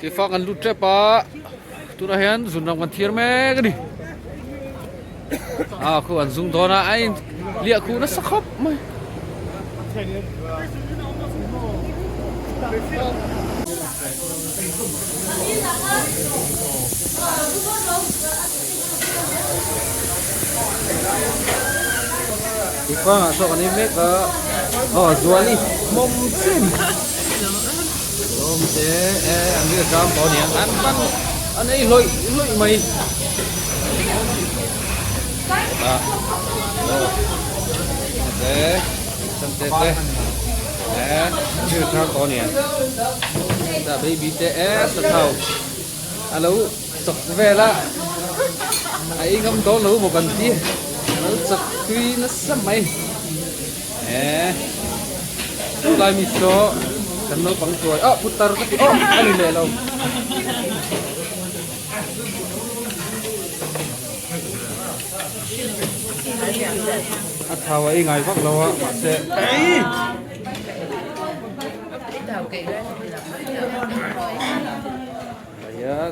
Tifang an lut tep a tunah hian zunram kan thiar mek a ni a khu an zung dawn a a in liah khuh nasa khawp mai. Tifangah saw kan ei mek a aw Zuali hmawm chiah a ni. Lawm te e an ri zam tawh aniang an pan an ei hlawih hlawih mai ah aw te sante te e an ri zam tawh aniang ta baby te e sathau alo chak vel a a ei ngam dawn lo maw kan ti alo chak tui nasa mai. E chulai mi saw kan naupang tuai ah putar ka ti aw a ni leh lo. A thau a i ngai vak lo a mahse ei. Hian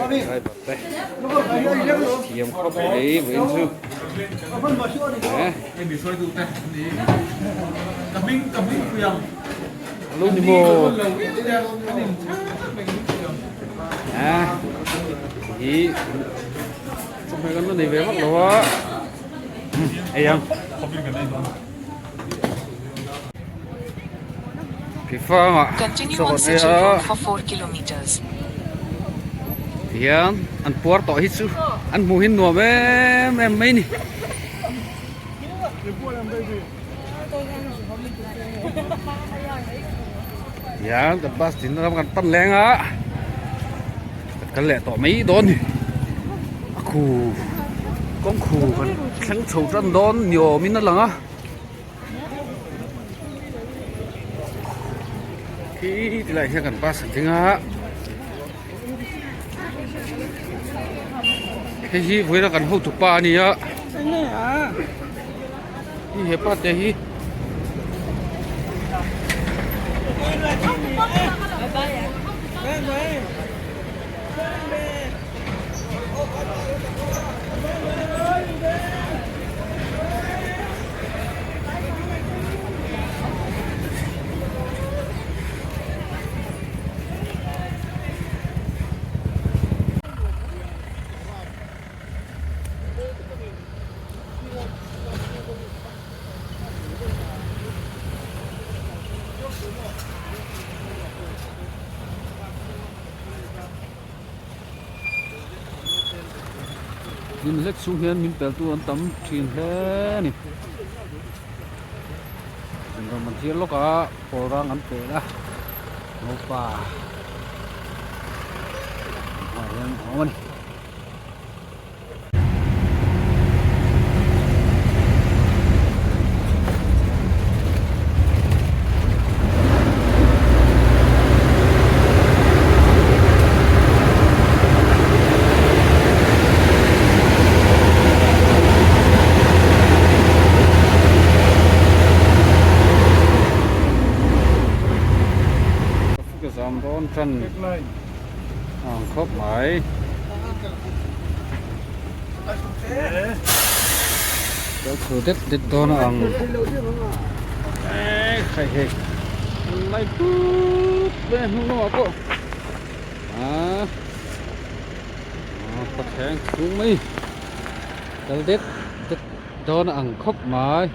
driver te thiam khawp mai vawiin chu alo ni maw a hi chawhmeh kan la nei ve vak lo a ei ang Continue on City Road for 4 kilometers. Tihian an puar tawh hi chu an hmuh hi nuam em em mai ni. Tihian kan bus din ram kan pan leng a kan kal leh tawh mai dawn ni. A khu kawng khu kan thleng chho tan dawn ni awmin a lang a. Khi ti lai hian kan bus a ding a hei hi vawiin a kan hotu pa a ni a hei hepa te hi. Hnim hlek chhung hian min pel tu an tam thin hle a ni ram an thlir lawk a pawl rang an pel a naupa hmuh ah hian a awm a ni. Ka zam dawn tan ang khawp mai. Kal chho det det dawn a ang eh khai hei lai put mai a hnung lamah pawh ah khawthleng chhung mai kal det det dawn a ang khawp mai.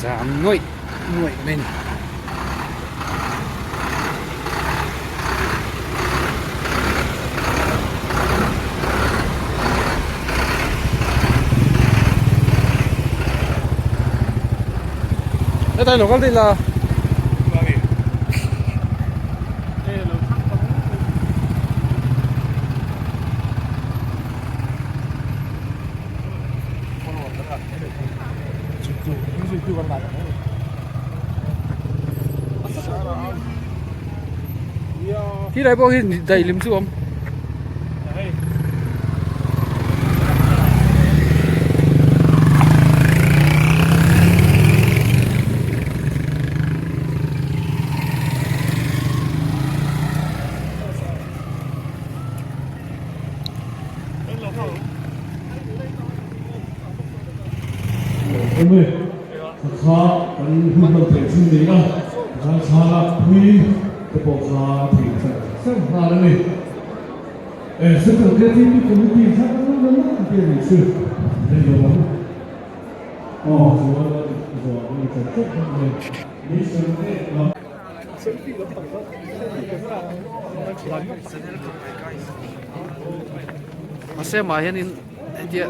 Zam nuaih nuaih mai a ni. Hetlai lo kal daih la. Khi lai pawh khi daihlim chu a awm. Awm e, thla kan hun hman theih chu ni a, tikhan thla lak pui te pawh kha a theih char char nghal a ni. E, Central KTP Committee kha kan lo la lak te a nih chu, hei lo ang. Aw, chuan zuah a ni char char bawk nen. Mission te lam. Mahse mah hianin hetia.